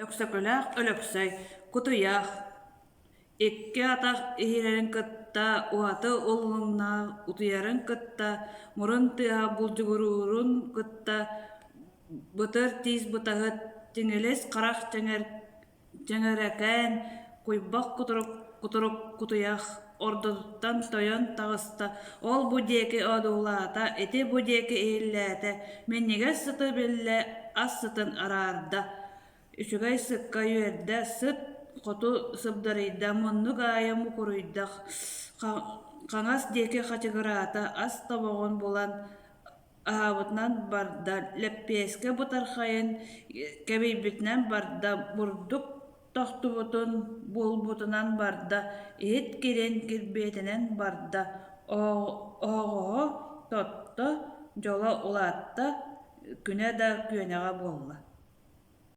Өксөкүлээх Өлөксөй «Кутуйах, икки атах иһирэрин кытта уһаты уллуҥнаах утуйарын кытта, мурун тыаһа булдьугуруурун кытта бытыр тиис бытаһыт, тиҥилис харах чэҥэр Дьэҥэрэкээн, куйбах кутурук кутурук кутуйах ордотуттан тойон таҕыста, ол-бу диэки одуулаата, ити-бу диэки иһиллээтэ, минньигэс сыты биллэ, ас сытын араарда, үчүгэй сыкка үөрдэ, сыт хоту сыбдарыйда, муннук аайы мукуруйда, хаҥас диэки хачыгыраата, ас тобоҕун булан аһаабытынан барда, лэппиэскэ бытархайын кэбийбитинэн барда, бурдук тохтубутун булбутунан барда, иһит кирин кирбиэтинэн барда, оһоҕоһо тотто, дьоло улаатта, күнэ да күөнэҕэ буолла.